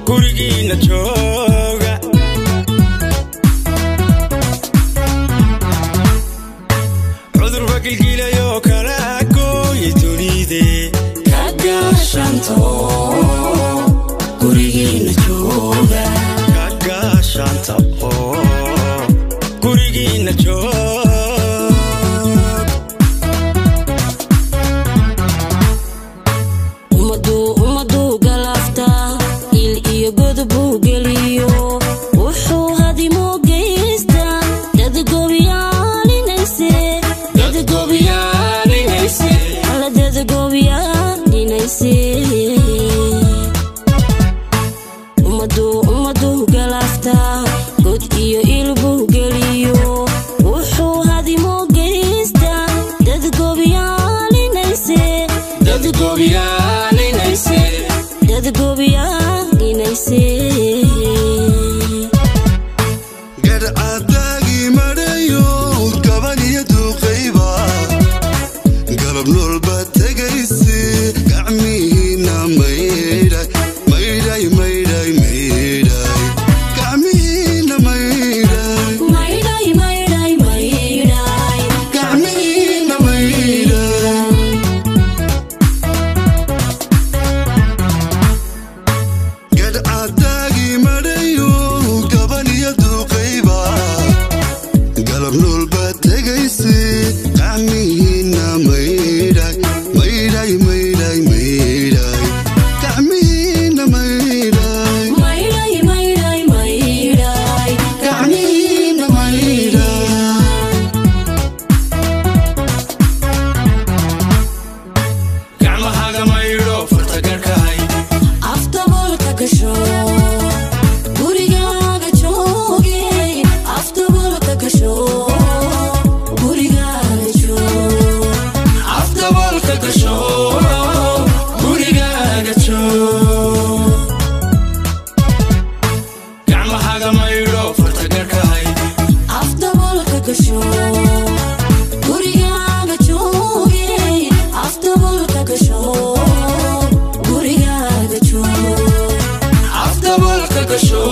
Gurigiina jooga. Cudurba gilgilayo kala gooye dunide, ka gaashaanto, gurigiina jooga. Ka gaashaanta oo gurigiina joog. Ummaduu galaaftaa, il iyo god buu geliyo, wuxuu hadimo geystaa dad gobyaalinayse, dad gobyaalinayse, alla dad gobyaalinayse. Ummaduu galaaftaa, god iyo il buu geliyo, wuxuu hadimo geystaa dad gobyaalinayse, dad gobyaalinayse, dad gobyaalinayse. Gadhcadaagii madhayo, gaban iyo duuqayba galab noolba tegayse, gacmihiina maydhay, maydhay, maydhay, maydhay, gacmihiina maydhay. Maydhay, maydhay, maydhay, gacmihiina maydhay. Gadhcadaagii madhayo, gaban iyo duuqayba galab noolba tegayse, gacmihiina maydhay, maydhay, maydhay, maydhay, gacmihiina maydhay. Maydhay, maydhay, maydhay, gacmihiina maydhay. Gacmahaaga maydho, farta garhkahay. Aftaboolka gasho, gurigaaga jooge. Aftaboolka gasho, gurigaaga joog. Afdaboolka gasho, gurigaaga joog. Gacmahaaga maydho, farta garhkahay. Aftaboolka gasho, gurigaaga jooge. Aftaboolka gasho, gurigaaga joog. Afdaboolka gasho.